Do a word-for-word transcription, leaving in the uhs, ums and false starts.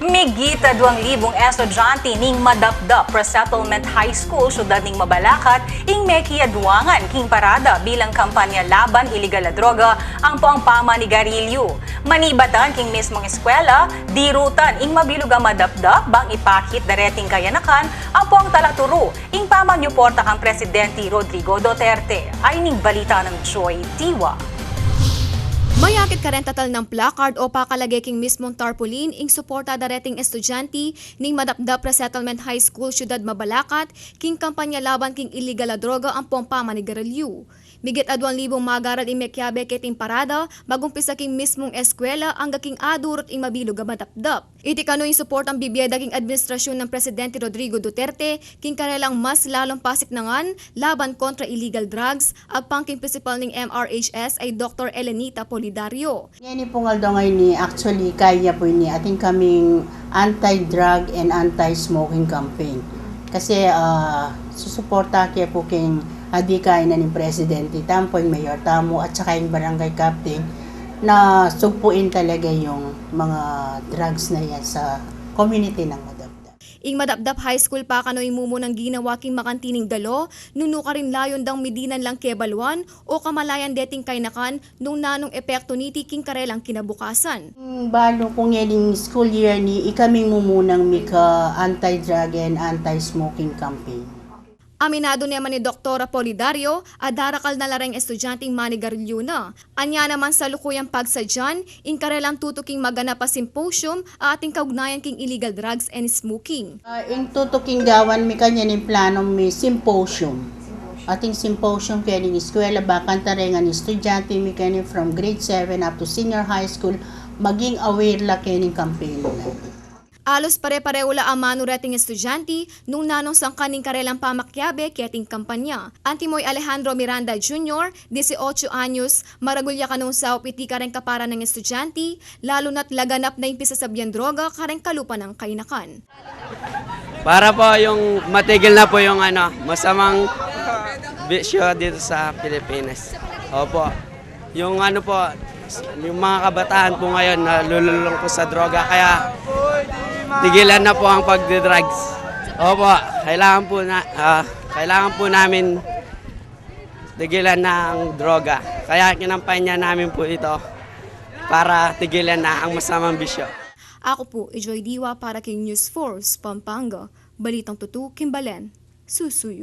Migit a duang libung estudyante ning Madapdap Resettlement High School, siyudad ning Mabalacat, ing mekiaduangan king parada bilang kampanya laban iligal a droga ampo ing pamanigarilyu. Manibatan king mismung eskwela, dirutan ing mabilug a madapdap bang ipakit dareting kayanakan ampo ing talaturu. Ing pamanyuporta kang Presidente Rodrigo Duterte. Ayni ing balita nang Joy Diwa. Mayakit kareng tatalnang placard o pakalage king mismung tarpaulin ing suporta dareting estudyante ning Madapdap Resettlement High School, siyudad Mabalacat, king kampanya laban king iligal a droga ampo ing pamanigarilyu. Migit a duang libung magaral ing mekiabe keting parada, magumpisa king mismung eskwela angga king adurut ing mabilug a madapdap. Iti kanu ing suportang bibie da king administrasyun nang Presidente Rodrigo Duterte king karelang mas lalung pasiknangan laban kontra illegal drugs, agpang king prinsipal ning M R H S a i Doktor Elenita Polidario. Ngeni pung aldo ngeni, actually, kaya pu ini atin kaming anti-drug and anti-smoking campaign. Kasi, ah, susuporta ke pu king adikain na ning Presidente tamu, ing Mayor tamu, at saka ing Barangay Captain, na sugpuin talaga yung mga drugs na yan sa community ng Madapdap. Ing Madapdap High School pa kanu ing mumunang ginawa king makanti ning dalo, nung nukarin layun dang midinan lang kebaluan o kamalayan deting kayanakan nung nanung epekto niti king karelang kinabukasan. Balu ku ngening school year ini, ikaming mumunang mika anti-drug and anti-smoking campaign. Aminadu ne man i Doktora Polidario a darakal na la reng estudyanteng manigarilyu na. Anya naman salukuyang pagsadyan ing karelang tutuking maganap a symposium a ating kaugnayan king illegal drugs and smoking. Ah, ing tutuking gawan mi kanyan ing planu mi symposium. Ating symposium kening eskwela, bakanta reng estudyante mi keni from grade seven up to senior high school, maging aware la kening campaign na. Alos pare-parehu la a manu reting estudyante nung nanung sangkan ning karelang pamakiabe keting kampanya. Antimo i Alejandro Miranda Junior, dieciocho anyos, maragul ya kanung saup iti kareng kaparan nang estudyante, lalu na't laganap na ing pisasabian droga kareng kalupa nang kayanakan. Para po yung matigil na po yung ano, masamang bisyo dito sa Pilipinas. Opo. Yung ano po, yung mga kabataan po ngayon nalululong po sa droga, kaya tigilan na po ang pagdidrugs. Opo, kailangan po na, ah, kailangan po namin tigilan na ang droga. Kaya kinampanya namin po ito para tigilan na ang masamang bisyo. Ako po i Joy Diwa para king News Force Pampanga. Balitang tutu king balen, susuyu.